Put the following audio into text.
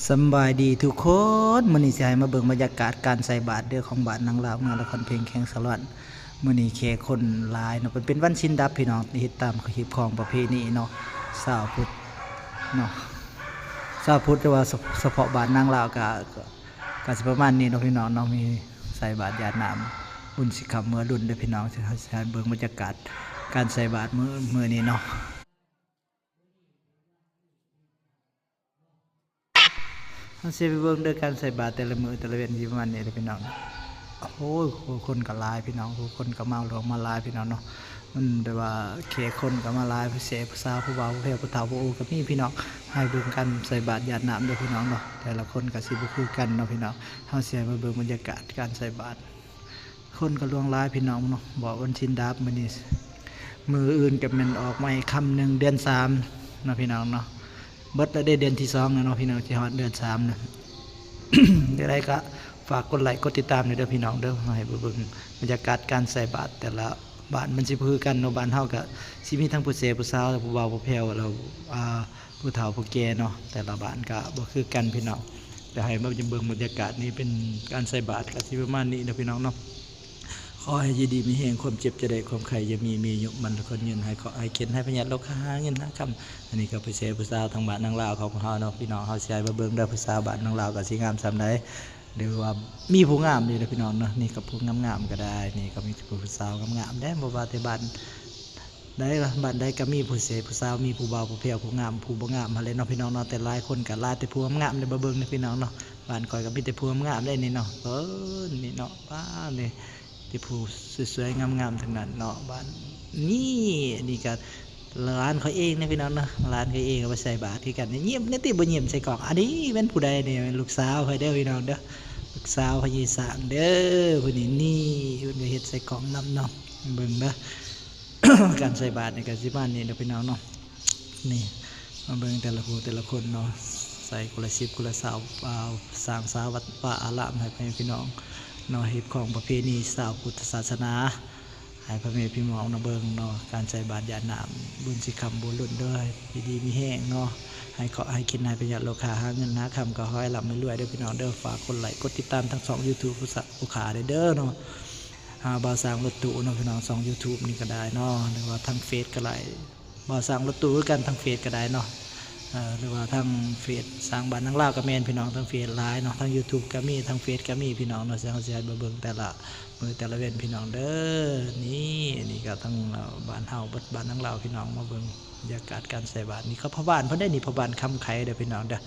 ສຳບາຍດີທຸກຄົນ, ມື້ນີ້ຊິໃຫ້ມາເບິ່ງບັນຍາກາດການໃສ່ບາດເດີ ຂອງບ້ານນາງລາວ ເມືອງລະຄອນເພັງ ແຂວງສາລະວັນ. ມື້ນີ້ແຂກຄົນຫຼາຍເນາະ, ເປັນ ເປັນວັນສິນດັບພີ່ນ້ອງ, ເຮັດຕາມຮີດຄອງປະເພນີເນາະ, ຊາວພຸດເນາະ, ຊາວພຸດ ແຕ່ວ່າສະ ສະເພາະບ້ານນາງລາວກະ ກະຊິປະມານນີ້ເນາະພີ່ນ້ອງເນາະ, ມີໃສ່ບາດຢາດນ້ຳ ບຸນສິຄ່ຳເມືອລຸນເດີພີ່ນ້ອງ. ຊິໃຫ້ເບິ່ງບັນຍາກາດການໃສ່ບາດມື້ ມື້ນີ້ເນາະ. ເຮົາຊິໄປເບິ່ງເດີ ການໃສ່ບາດແຕ່ລະມື້ແຕ່ລະເວັນຊິປະມານນີ້ເດີພີ່ນ້ອງ. ໂອ້ຍ ຜູ້ຄົນກໍຫຼາຍພີ່ນ້ອງ, ຜູ້ຄົນກໍມາຫຼວງມາຫຼາຍພີ່ນ້ອງເນາະ. ມັນແບບວ່າແຂກຄົນກໍມາຫຼາຍ, ຜູ້ແຊຜູ້ສາວ ຜູ້ບ່າວຜູ້ແພ້ວ ຜູ້ເຖົ້າຜູ້ໂອກໍມີພີ່ນ້ອງ. ໃຫ້ເບິ່ງການໃສ່ບາດຢາດນ້ຳເດີພີ່ນ້ອງເນາະ, ແຕ່ລະຄົນກໍຊິບໍ່ຄືກັນເນາະພີ່ນ້ອງ. ເຮົາຊິໃຫ້ມາເບິ່ງບັນຍາກາດການໃສ່ບາດ. ຄົນກໍຫຼວງຫຼາຍພີ່ນ້ອງເນາະ, ເພາະວັນສິນດັບມື້ນີ້, ມື້ອື່ນກໍແມ່ນອອກໃໝ່ຄ່ຳໜຶ່ງເດືອນສາມເນາະພີ່ນ້ອງເນາະ. ເບິດແລ້ວເດ້ເດືອນທີສອງແລ້ວເນາະພີ່ນ້ອງ, ຊິຮອດເດືອນສາມແລ້ວ. ຈັ່ງໃດກໍຝາກກົດໄລກົດຕິດຕາມແດ່ເດີພີ່ນ້ອງເດີ, ໃຫ້ໄປເບິ່ງບັນຍາກາດການໃສ່ບາດແຕ່ລະບ້ານມັນຊິບໍ່ຄືກັນເນາະ. ບ້ານເຮົາກໍຊິມີທັງຜູ້ແຊຜູ້ສາວ ແລະ ຜູ້ບ່າວຜູ້ແພ້ວ ແລ້ວ ອ່າ ຜູ້ເຖົ້າຜູ້ແກ່ເນາະ, ແຕ່ລະບ້ານກະບໍ່ຄືກັນພີ່ນ້ອງ. ແຕ່ໃຫ້ມາເບິ່ງບັນຍາກາດນີ້ ເປັນການໃສ່ບາດກະຊິປະມານນີ້ເນາະພີ່ນ້ອງເນາະ. ຂໍໃຫ້ຢູ່ດີມີແຮງ, ຄວາມເຈັບຈະໄດ້ ຄວາມໄຂ້ຢ່າມີ, ມີອາຍຸໝັ້ນຄວນຍືນ, ໃຫ້ເຄາະໃຫ້ເຂັນ ໃຫ້ພະຍາດໂລຄາ ຫາເງິນຫາຄຳ. ອັນນີ້ກໍເປັນແຊຜູ້ສາວທາງບ້ານນາງລາວຂອງພວກເຮົາເນາະພີ່ນ້ອງ. ເຮົາຊິໃຫ້ມາເບິ່ງເດີ ຜູ້ສາວບ້ານນາງລາວກໍຊິງາມສ່ຳໃດ ຫຼືວ່າມີຜູ້ງາມຢູ່ເດີພີ່ນ້ອງເນາະ. ນີ້ກໍຜູ້ງາມໆກໍໄດ້, ນີ້ກໍມີແຕ່ຜູ້ສາວງາມໆເດ້, ບໍ່ວ່າແຕ່ບ້ານ ໃດລະ ບ້ານໃດກໍມີຜູ້ແຊຜູ້ສາວ, ມີຜູ້ບ່າວຜູ້ແພ້ວ ຜູ້ງາມຜູ້ບໍ່ງາມຫັ້ນແຫຼະເນາະພີ່ນ້ອງເນາະ. ແຕ່ຫຼາຍຄົນກໍຫຼາຍແຕ່ຜູ້ງາມໆເດ້, ມາເບິ່ງເດີພີ່ນ້ອງເນາະ. ບ້ານຂ້ອຍກໍມີແຕ່ຜູ້ງາມໆເດ້ນີ້ເນາະ. ເອີ ນີ້ເນາະ, ປ້າດ ນີ້ແຕ່ຜູ້ສວຍໆງາມໆທັງນັ້ນເນາະ. ບ້ານນີ້ ນີ້ກໍຫຼານຂ້ອຍເອງເດ້ພີ່ນ້ອງເນາະ, ຫຼານຂ້ອຍເອງເອົາໄປໃສ່ບາດຄືກັນ. ຍິ້ມແດ່ຕິ ບໍ່ຍິ້ມໃສ່ກ້ອງ. ອັນນີ້ແມ່ນຜູ້ໃດນີ້? ແມ່ນລູກສາວຂ້ອຍເດີພີ່ນ້ອງເດີ, ລູກສາວພະຍາຊ້າງເດີຜູ້ນີ້. ນີ້ ເພິ່ນກໍເຮັດໃສ່ກ້ອງນຳເນາະ, ເບິ່ງເດີ. ການໃສ່ບາດນີ້ກໍຊິປະມານນີ້ເນາະພີ່ນ້ອງເນາະ. ນີ້ ມາເບິ່ງແຕ່ລະຜູ້ແຕ່ລະຄົນເນາະ, ໃສ່ຄົນລະສິບຄົນລະຊາວ ອ່າ ສ້າງສາວັດວາອາລາມໃຫ້ພໍ່ແມ່ພີ່ນ້ອງເນາະ, ຮີດຄອງປະເພນີຊາວພຸດທະສາສະໜາ ໃຫ້ພໍ່ແມ່ພີ່ນ້ອງນຳເບິ່ງເນາະ. ການໃສ່ບາດຢາດນ້ຳ ບຸນສິຄ່ຳເມືອລຸນເດີ, ຢູ່ດີມີແຮງເນາະ, ໃຫ້ເຄາະໃຫ້ເຂັນ ໃຫ້ພະຍາດໂລຄາ ຫາເງິນຫາຄຳກໍຂໍໃຫ້ລ່ຳໃຫ້ລວຍເດີພີ່ນ້ອງເດີ. ຝາກກົດໄລກົດຕິດຕາມທາງຊ່ອງຢູທູບຜູ້ສາ ຜູ້ຂາໄດ້ເດີເນາະ. ອ່າ ບ່າວຊ້າງລົດຕູ້ເນາະພີ່ນ້ອງ, ຊ່ອງຢູທູບນີ້ກໍໄດ້ເນາະ ຫຼືວ່າທາງເຟສກໍໄດ້, ບ່າວຊ້າງລົດຕູ້ຄືກັນ, ທາງເຟສກໍໄດ້ເນາະ. ເອີ ຫຼືວ່າທາງເຟສຊ້າງບ້ານນາງລາວກໍແມ່ນພີ່ນ້ອງ, ທາງເຟສຫຼາຍເນາະ, ທາງຢູທູບກໍມີ, ທາງເຟສກໍມີພີ່ນ້ອງເນາະ. ເຊິ່ງເຮົາຊິໃຫ້ມາເບິ່ງແຕ່ລະມື້ແຕ່ລະເວັນພີ່ນ້ອງເດີ. ນີ້ ນີ້ກໍທັງ ເອີ ບ້ານເຮົາເບິດ, ບ້ານນາງລາວພີ່ນ້ອງ. ມາເບິ່ງບັນຍາກາດການໃສ່ບາດ, ນີ້ກໍພໍ່ບ້ານເພິ່ນເດ້ນີ້, ພໍ່ບ້ານຄຳໄຄເດີພີ່ນ້ອງເດີ.